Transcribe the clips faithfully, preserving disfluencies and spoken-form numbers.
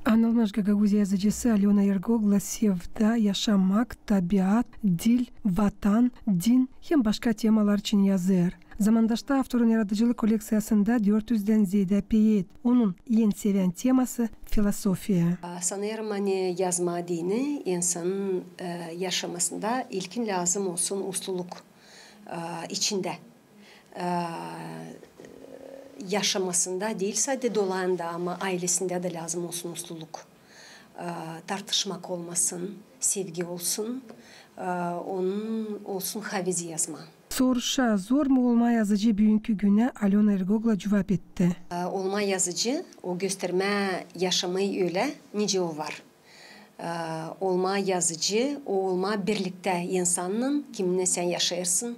Anılmış Gagauziya yazıcısı Alöna Ergogla sevda, yaşamak, tabiat, dil, vatan, din hem başka temalar için yazêr. Zamandaşta avtorun yaradıcılık kolekţiyasında dört üzdän zeedä peet. Onun en sevän teması filosofiya. Sanêrım, ani yazmaa deyni insanın, e, yaşamasında ilkin lääzım olsun usluluk, e, içindä. E, yaşamasında diil sade dolayında, ama aylesindä dä lääzım olsun usluluk. E, tartışmak olmasın, sevgi olsun, e, onun olsun havezi yazmaa. Soruşa, zor mu olmaa yazıcı büünkü günä, Alöna Ergogla cuvap etti. E, olmaa yazıcı, o göstermää yaşamayı ölä, nicä o var. E, olmaa yazıcı, o olmaa birliktä insannan, kiminnän sän yaşêêrsın.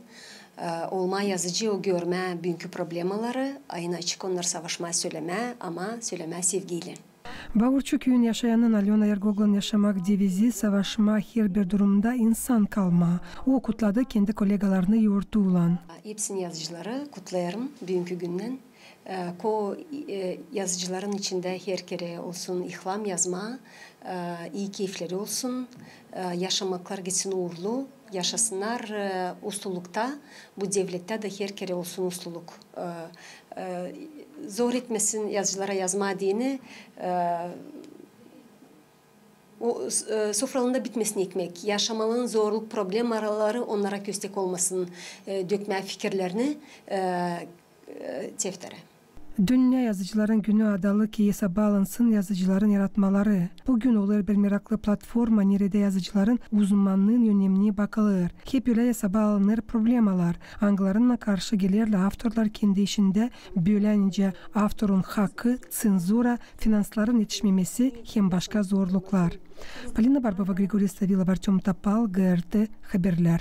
E, olmaa yazıcı, o görmää büünkü problemaları, aynaçık onnarı savaşmaa, sölemää, ama sölemää sevgiylän. Bauruçu küüyün yaşayanın Alöna Ergoglun yaşamak devizi savaşmaa herbir durumda, insan kalmaa. O kutladı kendi kollegalarını yortuylan. Hepsini yazıcıları kutlêêrım büünkü günnän. E, ko, e, yazıcıların içindä her kerä olsun ihlam yazmaa, e, ii keyfleri olsun, e, yaşamaklar gitsin uurlu, yaşasınnar, e, uslulukta, bu devlettä dä her kerä olsun usluluk. E, e, zor etmesin yazıcılara yazmaa deyni, e, o, e, sofralarında bitmesin ekmek. Yaşamanın zorluk, problemaları onnara köstek olmasın, e, dökmää fikirlerini, e, e, tefterä. Dünnä yazıcıların günü adalı ki, esaba alınsın yazıcıların yaratmaları. Bu gün olêr bir meraklı platforma, neredä yazıcıların uzmannıın önemini bakılêr. Hep ölä esaba alınêr problemalar, angılarınnan karşı gelerlär avtorlar kendi işindä, bölä nicä avtorun hakkı, ţenzura, finansların etişmemesi hem başka zorluklar. Polina Barbova, Grigoriy Savilov, Artöm Topal, G R T haberlär.